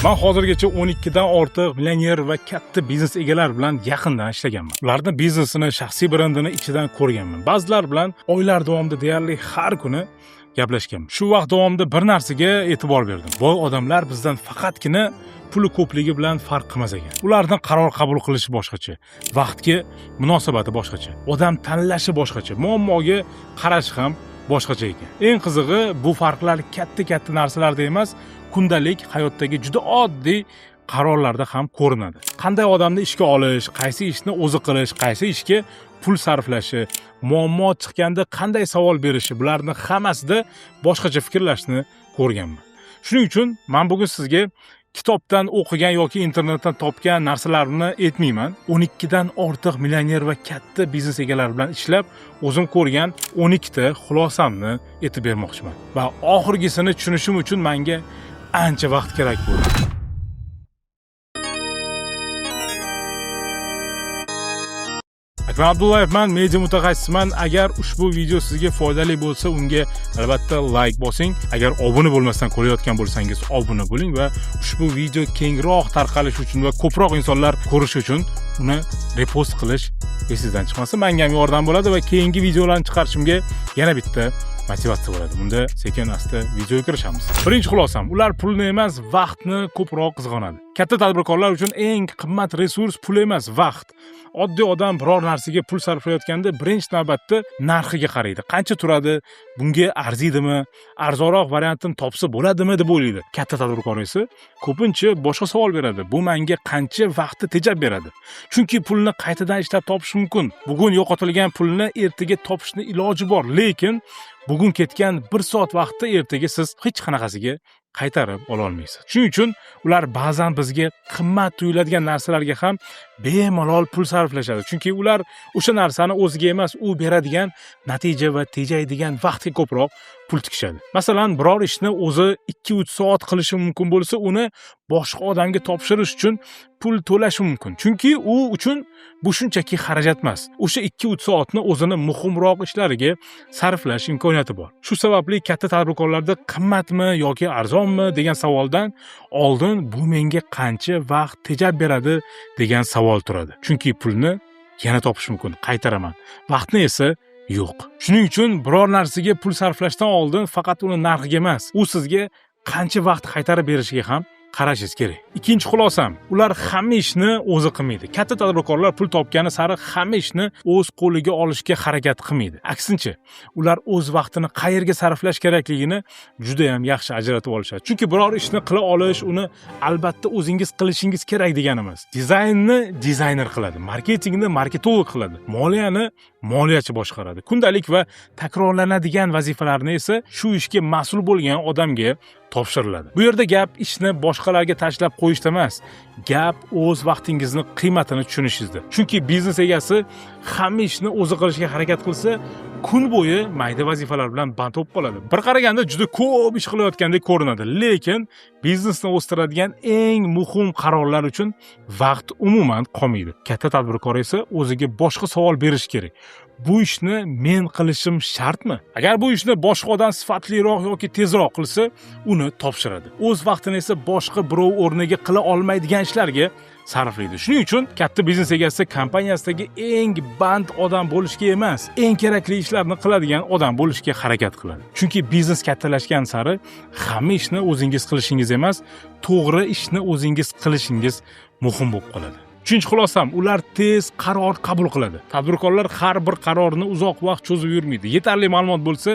Man hozirgacha 12 dan ortiq millioner va katta biznes egalari bilan yaqindan ishlaganman. Ularni biznesini, shaxsiy brendini ichidan ko'rganman. Ba'zilar bilan oylar davomida deyarli har kuni gaplashganman. Shu vaqt davomida bir narsaga e'tibor berdim. Boy odamlar bizdan faqatgina puli ko'pligi bilan farq qilmas ekan. Ularning qaror qabul qilishi boshqacha, vaqtga munosabati boshqacha, odam tanlashi boshqacha, muammoga qarashi ham boshqacha ekan. Eng qizig'i, bu farqlar katta-katta narsalarda emas, kundalik hayotdagi juda oddiy qarorlarda ham ko'rinadi. Qanday odamni ishga olish, qaysi ishni o'zi qilish, qaysi ishga pul sarflashi, muammo chiqqanda qanday savol berishi, bularni hammasida boshqacha fikrlashni ko'rganman. Shuning uchun men bugun sizga kitobdan o'qigan yoki internetdan topgan narsalarimni aytmayman. 12 dan ortiq millioner va katta biznes egalari bilan ishlab, o'zim ko'rgan 12 ta xulosamni aytib bermoqchiman. Va oxirgisini tushunishim uchun menga ancha vaqt kerak bo'ldi. Akmal Abdullayevman, media mutaxassisman. Agar ushbu video sizga foydali bo'lsa, unga albatta like bosing. Agar obuna bo'lmasdan ko'rayotgan bo'lsangiz, obuna bo'ling va ushbu video kengroq tarqalishi uchun va ko'proq insonlar ko'rishi uchun uni repost qilish esingizdan chiqmasin. Menga ham yordam bo'ladi va keyingi videolarni chiqarishimga yana bitta motivatsiya bo'ladi. Bunda sekin asta videoga kirishamiz. Birinchi xulosam, ular pulni emas, vaqtni ko'proq qizg'onadi. Katta tadbirkorlar uchun eng qimmat resurs pul emas, vaqt. Oddiy odam biror narsaga pul sarflayotganda birinchi navbatda narxiga qaraydi. Qancha turadi, bunga arziydimi, arzonroq variantini topsa bo'ladimi deb o'ylaydi. Katta tadbirkor esa ko'pincha boshqa savol beradi. Bu menga qancha vaqtni tejab beradi? Chunki pulni qaytadan ishlab topish mumkin. Bugun yo'qotilgan pulni ertaga topishni iloji bor, lekin bugun ketgan 1 soat vaqtni ertaga siz hech qanaqasiga qaytarib ola olmaysiz. Shuning uchun ular ba'zan bizga qimmat tuyuladigan narsalarga ham bemalol pul sarflashadi. Chunki ular o'sha narsani o'ziga emas, u beradigan natija va tejaydigan vaqtga ko'proq pul tikishadi. Masalan, biror ishni o'zi 2-3 soat qilishi mumkin bo'lsa, uni boshqa odamga topshirish uchun pul to'lashi mumkin. Chunki u uchun bu shunchaki xarajat emas. O'sha 2-3 soatni o'zini muhimroq ishlariga sarflash imkoniyati bor. Shu sababli katta tadbirkorlarda qimmatmi yoki arzonmi degan savoldan oldin bu menga qancha vaqt tejab beradi degan savol turadi. Chunki pulni yana topish mumkin, qaytaraman. Vaqtni esa yo'q. Shuning uchun biror narsaga pul sarflashdan oldin faqat uni narxiga emas, u sizga qancha vaqt qaytarib berishiga ham qarashingiz kerak. Ikkinchi xulosam, ular hamma ishni o'zi qilmaydi. Katta tadbirkorlar pul topgani sari hamma ishni o'z qo'liga olishga harakat qilmaydi. Aksincha, ular o'z vaqtini qayerga sarflash kerakligini juda ham yaxshi ajratib olishadi. Chunki biror ishni qila olish, uni albatta o'zingiz qilishingiz kerak degani emas. Dizaynni dizayner qiladi, marketingni marketolog qiladi, moliyani moliyachi boshqaradi. Kundalik va takrorlanadigan vazifalarni esa shu ishga mas'ul bo'lgan odamga topshiriladi. Bu yerda gap ishni boshqalarga tashlab qo'yishda emas, gap o'z vaqtingizni qiymatini tushunishingizda. Chunki biznes egasi hamma ishni o'zi qilishga harakat qilsa, kun bo'yi mayda vazifalar bilan band bo'lib qoladi. Bir qaraganda juda ko'p ish qilayotgandek ko'rinadi, lekin biznesni o'stiradigan eng muhim qarorlar uchun vaqt umuman qolmaydi. Katta tadbirkor esa o'ziga boshqa savol berish kerak. Bu ishni men qilishim shartmi? Agar bu ishni boshqa odam sifatliroq yoki tezroq qilsa, uni topshiradi. O'z vaqtini esa boshqa birov o'rniga qila olmaydigan ishlarga sarflaydi. Shuning uchun katta biznes egasi kompaniyasidagi eng band odam bo'lishga emas, eng kerakli ishlarni qiladigan odam bo'lishga harakat qiladi. Chunki biznes kattalashgan sari hamma ishni o'zingiz qilishingiz emas, to'g'ri ishni o'zingiz qilishingiz muhim bo'lib qoladi. Uchinchi xulosam, ular tez qaror qabul qiladi. Tadbirkorlar har bir qarorni uzoq vaqt cho'zib yurmaydi. Yetarli ma'lumot bo'lsa,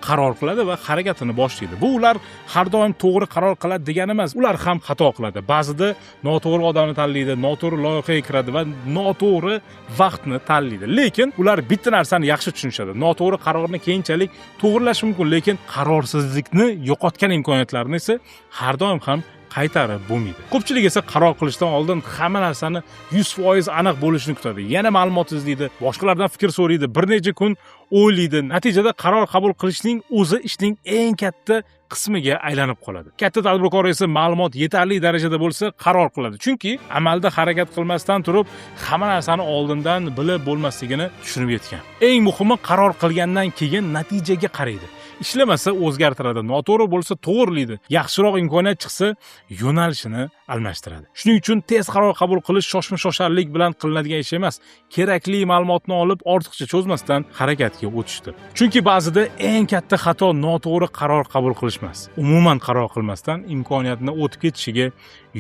qaror qiladi va harakatini boshlaydi. Bu ular har doim to'g'ri qaror qiladi degani emas. Ular ham xato qiladi. Ba'zida noto'g'ri odamni tanlaydi, noto'g'ri loyihaga kiradi va noto'g'ri vaqtni tanlaydi. Lekin ular bitta narsani yaxshi tushunishadi. Noto'g'ri qarorni keyinchalik to'g'rilash mumkin, lekin qarorsizlikni yo'qotgan imkoniyatlarni esa har doim ham qaytarib bo'lmaydi. Ko'pchilik esa qaror qilishdan oldin hamma narsani 100% aniq bo'lishini kutadi. Yana ma'lumot izlaydi, boshqalardan fikr so'raydi, bir necha kun o'ylaydi. Natijada qaror qabul qilishning o'zi ishning eng katta qismiga aylanib qoladi. Katta tadbirkor esa ma'lumot yetarli darajada bo'lsa qaror qiladi. Chunki amalda harakat qilmasdan turib hamma narsani oldindan bilib bo'lmasligini tushunib yetgan. Eng muhimi, qaror qilgandan keyin natijaga qaraydi. Ishlamasa o'zgartiradi, noto'g'ri bo'lsa to'g'rilaydi, yaxshiroq imkoniyat chiqsa yo'nalishini almashtiradi. Shuning uchun tez qaror qabul qilish shoshma-shosharlik bilan qilinadigan ish emas. Kerakli ma'lumotni olib, ortiqcha cho'zmasdan harakatga o'tishdir. Chunki ba'zida eng katta xato noto'g'ri qaror qabul qilish emas, umuman qaror qilmasdan imkoniyatni o'tib ketishiga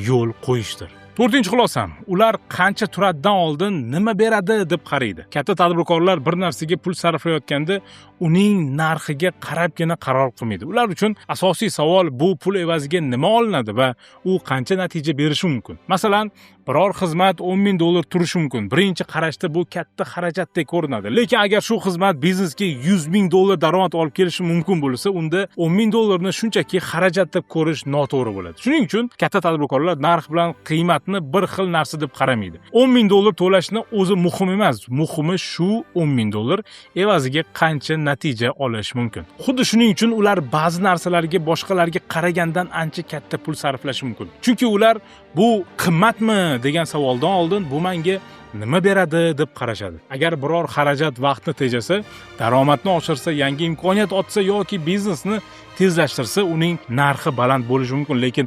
yo'l qo'yishdir. To'rtinchi xulosam, ular qancha turadidan oldin nima beradi deb qaraydi. Katta tadbirkorlar bir narsaga pul sarflayotganda uning narxiga qarabgina qaror qilmaydi. Ular uchun asosiy savol bu pul evaziga nima olinadi va u qancha natija berishi mumkin. Masalan, biror xizmat $10,000 turishi mumkin. Birinchi qarashda bu katta xarajatdek ko'rinadi. Lekin agar shu xizmat biznesga $100,000 daromad olib kelishi mumkin bo'lsa, unda $10,000 shunchaki xarajat deb ko'rish noto'g'ri bo'ladi. Shuning uchun katta tadbirkorlar narx bilan qiymatni bir xil narsa deb qaramaydi. $10,000 to'lashni o'zi muhim emas. Muhimi shu $10,000 evaziga qancha natija olish mumkin. Xuddi shuning uchun ular ba'zi narsalarga boshqalarga qaragandan ancha katta pul sarflashi mumkin. Chunki ular bu qimmatmi degan savoldan oldin bu menga nima beradi deb qarashadi. Agar biror xarajat vaqtni tejasa, daromadni oshirsa, yangi imkoniyat ochsa yoki biznesni tezlashtirsa, uning narxi baland bo'lishi mumkin, lekin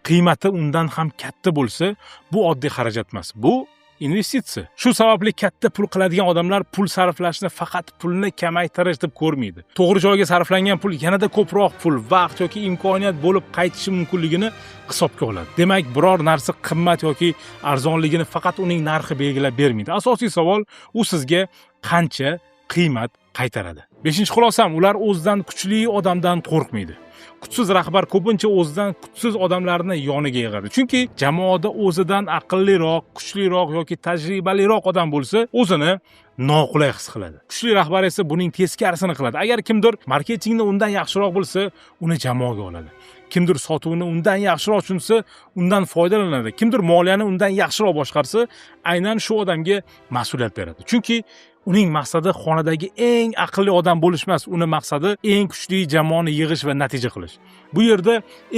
qiymati undan ham katta bo'lsa, bu oddiy xarajat emas. Bu investitsiya. Shu sababli katta pul qiladigan odamlar pul sarflashni faqat pulni kamaytirish deb ko'rmaydi. To'g'ri joyga sarflangan pul yanada ko'proq pul, vaqt yoki imkoniyat bo'lib qaytishi mumkinligini hisobga oladi. Demak, biror narsa qimmat yoki arzonligini faqat uning narxi belgilab bermaydi. Asosiy savol, u sizga qancha qiymat qaytaradi. Beshinchi xulosam, ular o'zidan kuchli odamdan qo'rqmaydi. Kuchsiz rahbar ko'pincha o'zidan kuchsiz odamlarni yoniga yig'adi. Chunki jamoada o'zidan aqlliroq, kuchliroq yoki tajribaliroq odam bo'lsa, o'zini noqulay his qiladi. Kuchli rahbar esa buning teskarisini qiladi. Agar kimdir marketingni undan yaxshiroq bilsa, uni jamoaga oladi. Kimdir sotuvni undan yaxshiroq tushunsa, undan foydalanadi. Kimdir moliyani undan yaxshiroq boshqarsa, aynan shu odamga mas'uliyat beradi. Chunki uning maqsadi xonadagi eng aqlli odam bo'lish emas, uni maqsadi eng kuchli jamoani yig'ish va natija qilish. Bu yerda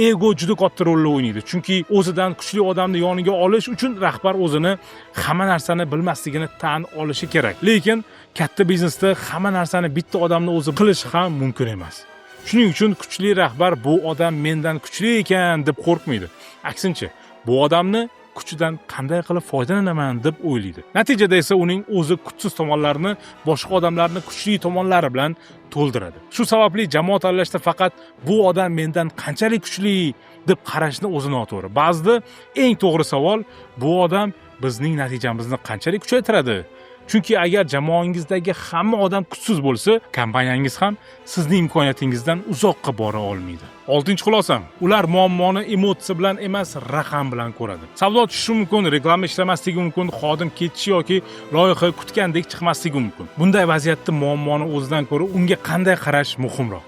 ego juda katta rolni o'ynaydi. Chunki o'zidan kuchli odamni yoniga olish uchun rahbar o'zini hamma narsani bilmasligini tan olishi kerak. Lekin katta biznesda hamma narsani bitta odamni o'zi qilish ham mumkin emas. Shuning uchun kuchli rahbar bu odam mendan kuchli ekan deb qo'rqmaydi. Aksincha, bu odamni kuchidan qanday qilib foydalanaman deb o'ylaydi. Natijada esa uning o'zi kuchsiz tomonlarini boshqa odamlarni kuchli tomonlari bilan to'ldiradi. Shu sababli jamoa tanlashda faqat bu odam mendan qanchalik kuchli deb qarashni o'zi noto'g'ri. Ba'zida eng to'g'ri savol, bu odam bizning natijamizni qanchalik kuchaytiradi? Chunki agar jamoangizdagi hamma odam kuchsiz bo'lsa, kompaniyangiz ham sizning imkoniyatingizdan uzoqqa bora olmaydi. Oltinchi xulosam, ular muammoni emotsiya bilan emas, raqam bilan ko'radi. Savdo tushishi mumkin, reklama ishlamasligi mumkin, xodim ketishi yoki loyiha kutgandek chiqmasligi mumkin. Bunday vaziyatda muammoni o'zidan ko'ra unga qanday qarash muhimroq.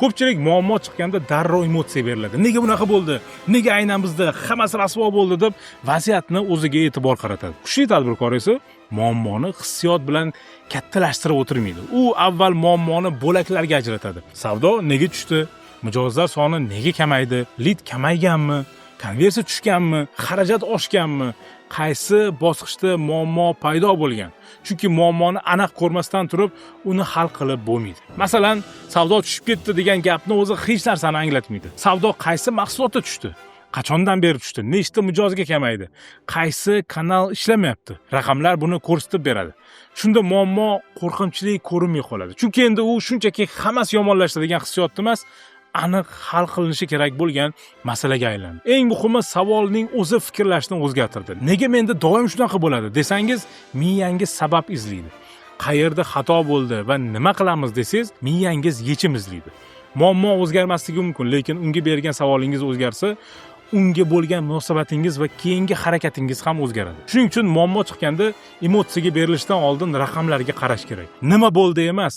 Ko'pchilik muammo chiqqanda darrov emotsiya beriladi. Nega bunaqa bo'ldi? Nega aynan bizda hammasi rasvo bo'ldi deb vaziyatni o'ziga e'tibor qaratadi. Kuchli tadbirkor esa muammoni hissiyot bilan kattalashtirib o'tirmaydi. U avval muammoni bo'laklarga ajratadi. Savdo nega tushdi? Mijozlar soni nega kamaydi? Lid kamayganmi? Konversiya tushganmi? Xarajat oshganmi? Qaysi bosqichda muammo paydo bo'lgan? Chunki muammoni aniq ko'rmasdan turib uni hal qilib bo'lmaydi. Masalan, savdo tushib ketdi degan gapni o'zi hech narsani anglatmaydi. Savdo qaysi mahsulotda tushdi? Qachondan beri tushdi? Nechta mijozga kamaydi? Qaysi kanal ishlamayapti? Raqamlar buni ko'rsatib beradi. Shunda muammo qo'rqinchli ko'rinmay qoladi. Chunki endi u shunchaki hammasi yomonlashdi degan hissiyotda emas, aniq hal qilinishi kerak bo'lgan masalaga aylandi. Eng muhimi, savolning o'zi fikrlashni o'zgartirdi. Nega menda doim shunaqa bo'ladi desangiz, miyangiz sabab izlaydi. Qayerda xato bo'ldi va nima qilamiz desangiz, miyangiz yechim izlaydi. Muammo o'zgarmasligi mumkin, lekin unga bergan savolingiz o'zgarsa, unga bo'lgan munosabatingiz va keyingi harakatingiz ham o'zgaradi. Shuning uchun muammo chiqqanda emotsiyaga berilishdan oldin raqamlarga qarash kerak. Nima bo'ldi emas,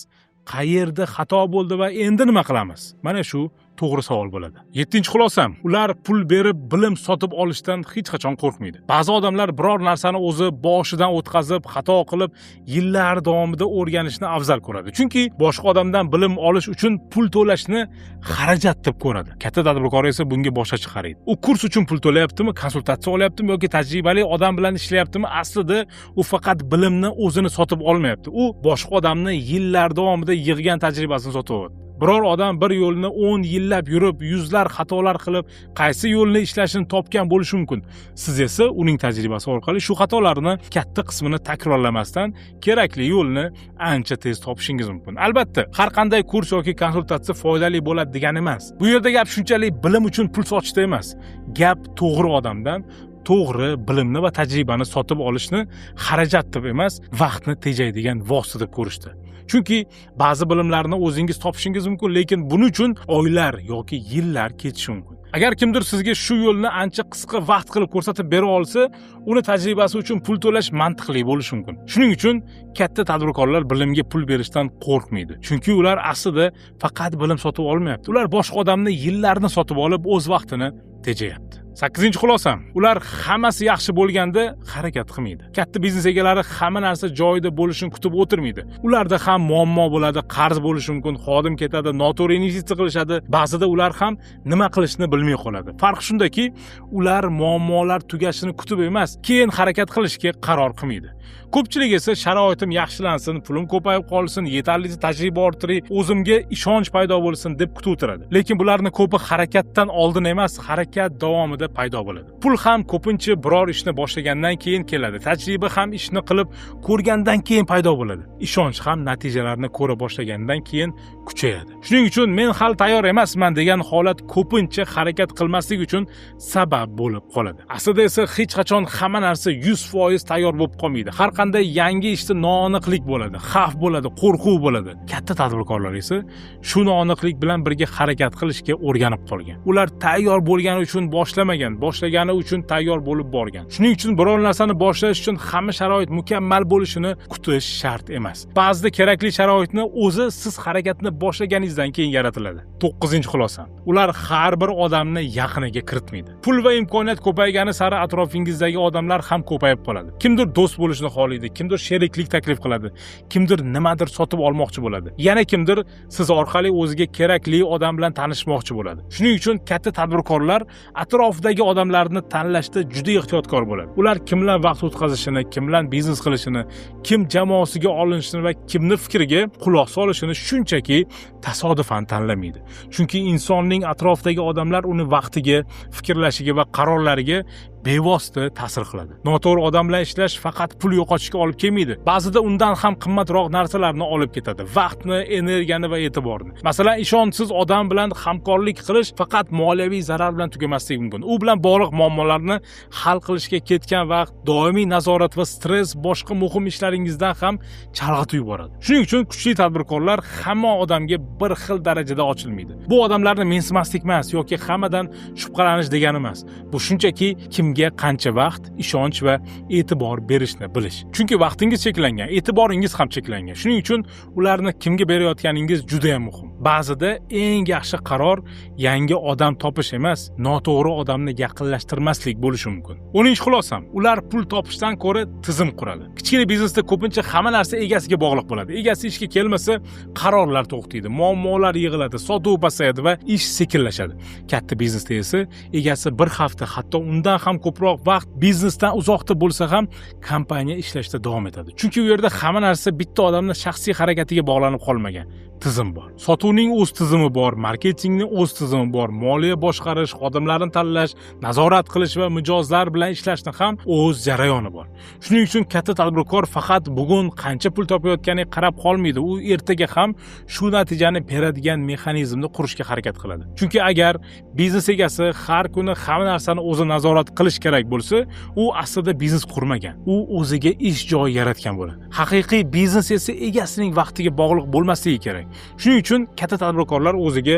qayerda xato bo'ldi va endi nima qilamiz? Mana shu to'g'ri savol bo'ladi. Yettinchi xulosam, ular pul berib bilim sotib olishdan hech qachon qo'rqmaydi. Ba'zi odamlar biror narsani o'zi boshidan o'tkazib, xato qilib, yillar davomida o'rganishni afzal ko'radi. Chunki boshqa odamdan bilim olish uchun pul to'lashni xarajat deb ko'radi. Katta tadbirkor esa bunga boshqacha qaraydi. U kurs uchun pul to'layaptimi, konsultatsiya olyaptimi yoki tajribali odam bilan ishlayaptimi? Aslida u faqat bilimni o'zini sotib olmayapti. U boshqa odamni yillar davomida yig'gan tajribasini sotib olyapti. Biror odam bir yo'lni 10 yillab yurib, yuzlar xatolar qilib, qaysi yo'lni ishlashini topgan bo'lishi mumkin. Siz esa uning tajribasi orqali shu xatolarni katta qismini takrorlamasdan kerakli yo'lni ancha tez topishingiz mumkin. Albatta, har qanday kurs yoki konsultatsiya foydali bo'ladi degani emas. Bu yerda gap shunchalik bilim uchun pul sochishda emas. Gap to'g'ri odamdan to'g'ri bilimni va tajribani sotib olishni xarajat deb emas, vaqtni tejaydigan vosita deb ko'rishdi. Chunki ba'zi bilimlarni o'zingiz topishingiz mumkin, lekin buning uchun oylar yoki yillar ketishi mumkin. Agar kimdir sizga shu yo'lni ancha qisqa vaqt qilib ko'rsatib bera olsa, uni tajribasi uchun pul to'lash mantiqli bo'lishi mumkin. Shuning uchun katta tadbirkorlar bilimga pul berishdan qo'rqmaydi. Chunki ular aslida faqat bilim sotib olmayapti. Ular boshqa odamni yillarni sotib olib, o'z vaqtini tejayapti. 8-xulosam, ular hammasi yaxshi bo'lganda harakat qilmaydi. Katta biznes egalari hamma narsa joyida bo'lishini kutib o'tirmaydi. Ularda ham muammo bo'ladi, qarz bo'lishi mumkin, xodim ketadi, noto'g'ri investitsiya qilishadi. Ba'zida ular ham nima qilishni bilmay qoladi. Farq shundaki, ular muammolar tugashini kutib emas, keyin harakat qilishga qaror qilmaydi. Ko'pchilik esa sharoitim yaxshilansin, pulim ko'payib qolsin, yetarlicha tajriba orttiray, o'zimga ishonch paydo bo'lsin deb kutib o'tiradi. Lekin bularni ko'pi harakatdan oldin emas, harakat davomida paydo bo'ladi. Pul ham ko'pincha biror ishni boshlagandan keyin keladi. Tajriba ham ishni qilib ko'rgandan keyin paydo bo'ladi. Ishonch ham natijalarni ko'ra boshlagandan keyin kuchayadi. Shuning uchun men hali tayyor emasman degan holat ko'pincha harakat qilmaslik uchun sabab bo'lib qoladi. Aslida esa hech qachon hamma narsa 100% tayyor bo'lib qolmaydi. Har qanday yangi ishda noaniqlik bo'ladi, xavf bo'ladi, qo'rquv bo'ladi. Katta tadbirkorlar esa shu noaniqlik bilan birga harakat qilishga o'rganib qolgan. Ular tayyor bo'lgani uchun boshlamagan, boshlagani uchun tayyor bo'lib borgan. Shuning uchun biror narsani boshlash uchun hamma sharoit mukammal bo'lishini kutish shart emas. Ba'zida kerakli sharoitni o'zi siz harakatni boshlaganingizdan keyin yaratiladi. 9-xulosa. Ular har bir odamni yaqiniga kiritmaydi. Pul va imkoniyat ko'paygani sari atrofingizdagi odamlar ham ko'payib qoladi. Kimdir do'st bo'lishni xohlaydi, kimdir sheriklik taklif qiladi, kimdir nimadir sotib olmoqchi bo'ladi. Yana kimdir siz orqali o'ziga kerakli odam bilan tanishmoqchi bo'ladi. Shuning uchun katta tadbirkorlar atrofidagi odamlarni tanlashda juda ehtiyotkor bo'ladi. Ular kim bilan vaqt o'tkazishini, kim bilan biznes qilishini, kim jamoasiga olinishini va kimni fikriga quloq solishini shunchaki tasodifan tanlamaydi. Chunki insonning atrofidagi odamlar uni vaqtiga, fikrlashiga va qarorlariga bevosita ta'sir qiladi. Noto'g'ri odam bilan ishlash faqat pul yo'qotishga olib kelmaydi. Ba'zida undan ham qimmatroq narsalarni olib ketadi. Vaqtni, energiyani va e'tiborni. Masalan, ishonchsiz odam bilan hamkorlik qilish faqat moliyaviy zarar bilan tugamasligi mumkin. U bilan bog'liq muammolarni hal qilishga ketgan vaqt, doimiy nazorat va stress boshqa muhim ishlaringizdan ham chalg'itib yuboradi. Shuning uchun kuchli tadbirkorlar hamma odamga bir xil darajada ochilmaydi. Bu odamlarni mensimaslik emas yoki hammadan shubhalanish degani emas. Bu shunchaki kimga qancha vaqt, ishonch va e'tibor berishni bilish. Chunki vaqtingiz cheklangan, e'tiboringiz ham cheklangan. Shuning uchun ularni kimga berayotganingiz juda ham muhim. Ba'zida eng yaxshi qaror yangi odam topish emas, noto'g'ri odamni yaqinlashtirmaslik bo'lishi mumkin. 10-xulosam, ular pul topishdan ko'ra tizim quradi. Kichkina biznesda ko'pincha hamma narsa egasiga bog'liq bo'ladi. Egasi ishga kelmasa, qarorlar to'xtaydi, muammolar yig'iladi, sotuv pasayadi va ish sekinlashadi. Katta biznesda esa egasi bir hafta, hatto undan ham ko'proq vaqt biznesdan uzoqda bo'lsa ham kompaniya ishlashda davom etadi. Chunki u yerda hamma narsa bitta odamning shaxsiy harakatiga bog'lanib qolmagan. Tizim bor. Sotuvning o'z tizimi bor, marketingning o'z tizimi bor, moliya boshqarish, xodimlarni tanlash, nazorat qilish va mijozlar bilan ishlashni ham o'z jarayoni bor. Shuning uchun katta tadbirkor faqat bugun qancha pul topayotganiga qarab qolmaydi. U ertaga ham shu natijani beradigan mexanizmni qurishga harakat qiladi. Chunki agar biznes egasi har kuni hamma narsani o'zi nazorat qilish kerak bo'lsa, u aslida biznes qurmagan. U o'ziga ish joyi yaratgan bo'ladi. Haqiqiy biznes esa egasining vaqtiga bog'liq bo'lmasligi kerak. Shuning uchun katta tadbirkorlar o'ziga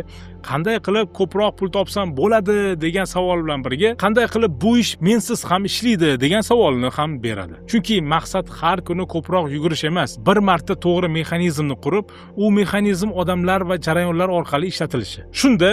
qanday qilib ko'proq pul topsam bo'ladi degan savol bilan birga qanday qilib bu ish mensiz ham ishlaydi degan savolni ham beradi. Chunki maqsad har kuni ko'proq yugurish emas, bir marta to'g'ri mexanizmni qurib, u mexanizm odamlar va jarayonlar orqali ishlatilishi. Shunda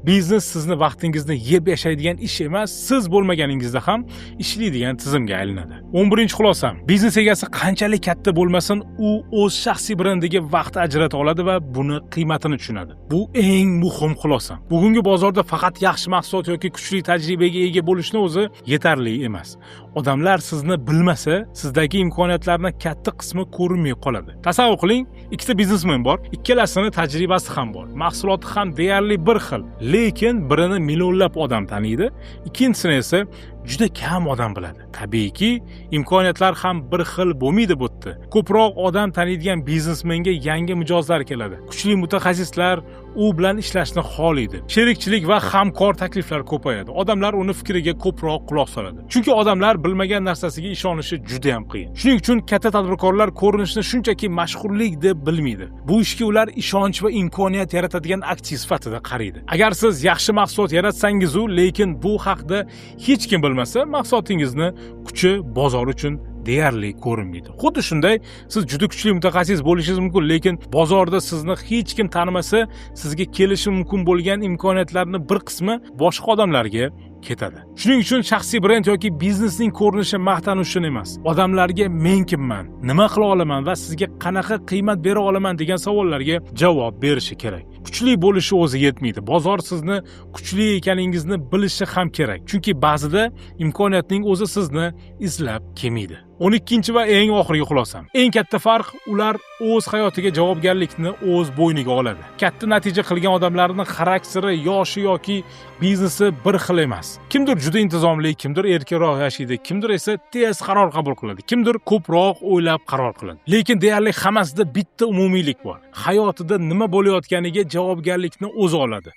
Biznes sizni vaqtingizni yeb yashaydigan ish emas, siz bo'lmaganingizda ham ishlaydigan tizimga aylanadi. 11-xulosam. Biznes egasi qanchalik katta bo'lmasin, u o'z shaxsiy brendiga vaqt ajrata oladi va buni qiymatini tushunadi. Bu eng muhim xulosa. Bugungi bozorda faqat yaxshi mahsulot yoki kuchli tajribaga ega bo'lishni o'zi yetarli emas. Odamlar sizni bilmasa, sizdagi imkoniyatlarni katta qismi ko'rinmay qoladi. Tasavvur qiling, ikkita biznesmen bor, ikkalasini tajribasi ham bor, mahsuloti ham deyarli bir xil, lekin birini millionlab odam taniydi, ikkinchisini esa juda kam odam biladi. Tabiiyki, imkoniyatlar ham bir xil bo'lmaydi bu yerda. Ko'proq odam taniydigan biznesmenga yangi mijozlar keladi. Kuchli mutaxassislar u bilan ishlashni xohlaydi. Sherikchilik va hamkor takliflar ko'payadi. Odamlar uni fikriga ko'proq quloq soladi. Chunki odamlar bilmagan narsasiga ishonishi juda ham qiyin. Shuning uchun katta tadbirkorlar ko'rinishni shunchaki mashhurlik deb bilmaydi. Bu ishga ular ishonch va imkoniyat yaratadigan aktiv sifatida qaraydi. Agar siz yaxshi mahsulot yaratsangiz-u, lekin bu haqda hech kim bilmasa, mahsulotingizni kuchi bozor uchun deyarli ko'rinmaydi. Xuddi shunday, siz juda kuchli mutaxassis bo'lishingiz mumkin, lekin bozorda sizni hech kim tanimasa, sizga kelishi mumkin bo'lgan imkoniyatlarni bir qismi boshqa odamlarga ketadi. Shuning uchun shaxsiy brend yoki biznesning ko'rinishi maqtanish uchun emas. Odamlarga men kimman, nima qila olaman va sizga qanaqa qiymat bera olaman degan savollarga javob berishi kerak. Kuchli bo'lishi o'zi yetmaydi. Bozor sizni kuchli ekaningizni bilishi ham kerak. Chunki ba'zida imkoniyatning o'zi sizni izlab kelmaydi. 12 va eng oxirgi xulosam. Eng katta farq, ular o'z hayotiga javobgarlikni o'z bo'yniga oladi. Katta natija qilgan odamlarning xarakteri, yoshi yoki biznesi bir xil emas. Kimdir juda intizomli, kimdir erkinroq yashaydi, kimdir esa tez qaror qabul qiladi, kimdir ko'proq o'ylab qaror qiladi. Lekin deyarli hammasida bitta umumiylik bor. Hayotida nima bo'layotganiga javobgarlikni o'zi oladi.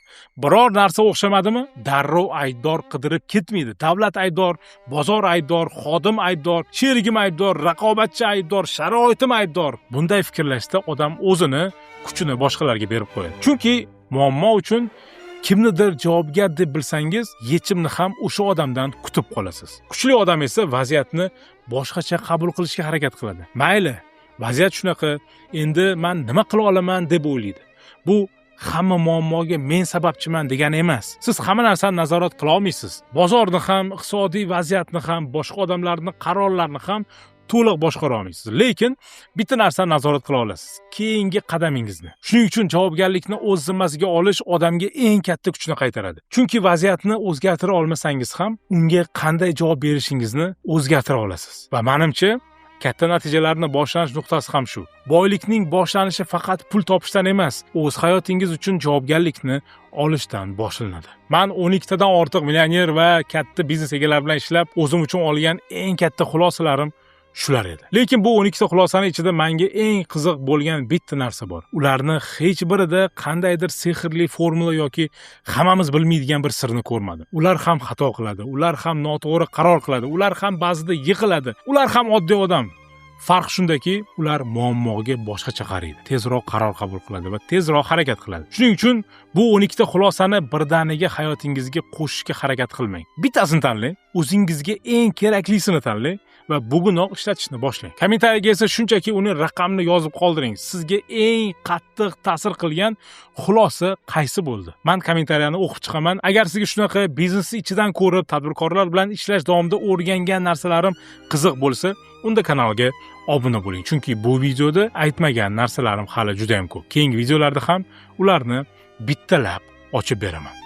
Biror narsa o'xshamadimi, darrov aybdor qidirib ketmaydi. Davlat aybdor, bozor aybdor, xodim aybdor, sherigim aybdor, raqobatchi aybdor, sharoitim aybdor. Bunday fikrlashda odam o'zini kuchini boshqalarga berib qo'yadi. Chunki muammo uchun kimnidir javobgar deb bilsangiz, yechimni ham o'sha odamdan kutib qolasiz. Kuchli odam esa vaziyatni boshqacha qabul qilishga harakat qiladi. Mayli, vaziyat shunaqa, endi men nima qila olaman deb o'ylaydi. Bu hamma muammoga men sababchiman degani emas. Siz hamma narsani nazorat qila olmaysiz. Bozorni ham, iqtisodiy vaziyatni ham, boshqa odamlarning qarorlarini ham to'liq boshqara olmaysiz. Lekin bitta narsani nazorat qila olasiz: keyingi qadamingizni. Shuning uchun javobgarlikni o'z zimmasiga olish odamga eng katta kuchni qaytaradi. Chunki vaziyatni o'zgartira olmasangiz ham, unga qanday javob berishingizni o'zgartira olasiz. Va menimcha, katta natijalarni boshlanish nuqtasi ham shu. Boylikning boshlanishi faqat pul topishdan emas, o'z hayotingiz uchun javobgarlikni olishdan boshlanadi. Men 12 tadan ortiq millioner va katta biznes egalari bilan ishlab, o'zim uchun olgan eng katta xulosalarim shular edi. Lekin bu 12 ta xulosani ichida menga eng qiziq bo'lgan bitta narsa bor. Ularni hech birida qandaydir sehrli formula yoki hammamiz bilmaydigan bir sirni ko'rmadim. Ular ham xato qiladi, ular ham noto'g'ri qaror qiladi, ular ham ba'zida yiqiladi, ular ham oddiy odam. Farq shundaki, ular muammoga boshqacha qaraydi, tezroq qaror qabul qiladi va tezroq harakat qiladi. Shuning uchun bu 12 ta xulosani birdaniga hayotingizga qo'shishga harakat qilmang. Bittasini tanlang, o'zingizga eng keraklisini tanlang va bugunoq ishlatishni boshlang. Kommentariyaga esa shunchaki uni raqamni yozib qoldiring. Sizga eng qattiq ta'sir qilgan xulosa qaysi bo'ldi? Men kommentariyani o'qib chiqaman. Agar sizga shunaqa biznesni ichidan ko'rib, tadbirkorlar bilan ishlash davomida o'rgangan narsalarim qiziq bo'lsa, unda kanalga obuna bo'ling. Chunki bu videoda aytmagan narsalarim hali juda ham ko'p. Keyingi videolarda ham ularni bittalab ochib beraman.